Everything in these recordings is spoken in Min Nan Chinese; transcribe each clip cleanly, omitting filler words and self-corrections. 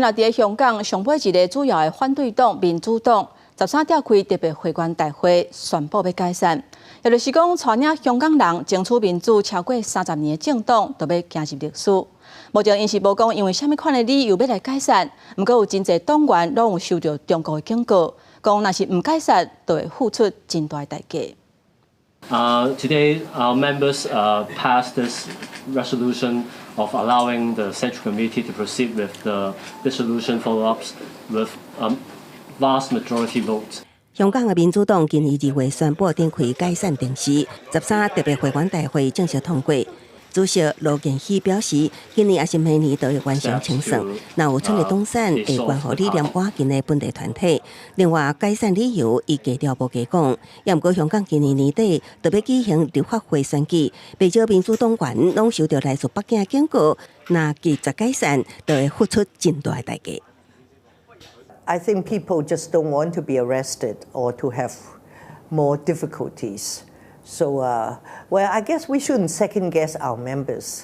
若佇香港，上尾一个主要的反對黨民主黨，13召開特別會員大會，宣布欲解散。也就是講，帶領香港人爭取民主超過30年的政黨，就欲行入歷史。目前𪜶是無講因為啥物款的理由欲來解散，毋過有真濟黨員攏有收著中國的警告，講若是毋解散，就會付出真大的代價。 Today, our members passed this resolution of allowing the Central Committee to proceed with the dissolution follow-ups with a vast majority vote. 香港的民主黨今年2月宣布展開解散程序，13特別會員大會正式通過。主席羅健熙表示，今年抑是明年都會完成清算。若有出力黨產會捐予理念倚近的本地團體。另外，解散理由伊低調無加講。也毋過，香港今年年底就欲舉行立法會選舉，不少民主黨員攏收著來自北京的警告，若拒絕解散，就會付出真大的代價。 I think people just don't want to be arrested or to have more difficulties. So, well, I guess we shouldn't second guess our members.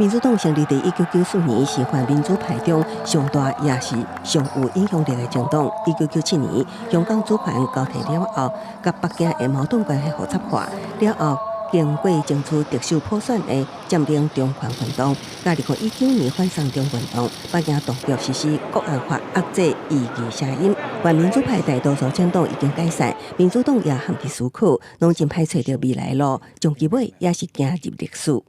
民主黨成立佇1994年，是泛民主派中上大也是上有影響力的政黨。1997年，香港主權交替了後，佮北京的矛盾關係複雜化了後，經過爭取特首普選的佔領中環運動，佮2019年反送中運動，北京當局實施國安法壓制異議聲音。泛民主派大多數政黨已經解散，民主黨也陷佇思考，攏真歹揣著未來路，終其尾也是行入歷史。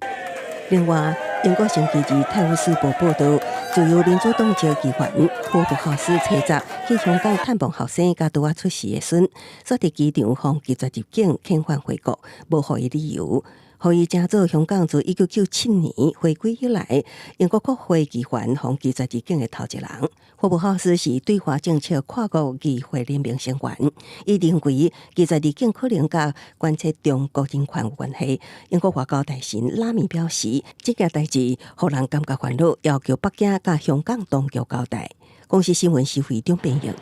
另外，英國星期二《泰晤士報》報導，自由民主黨籍議員霍布豪斯初十去香港探望後生佮拄仔出世的孫，煞佇機場予拒絕入境，遣返回國，無予伊理由，予伊成做香港自1997年回歸以來，英國國會議員予拒絕入境的頭一人。霍布豪斯是對華政策跨國議會聯盟成員，伊認為拒絕入境可能佮關切中國人權有關係。英國外交大臣拉米表示，這件代誌予人感覺煩惱，要求北京佮香港當局交代。公視新聞施惠中編譯。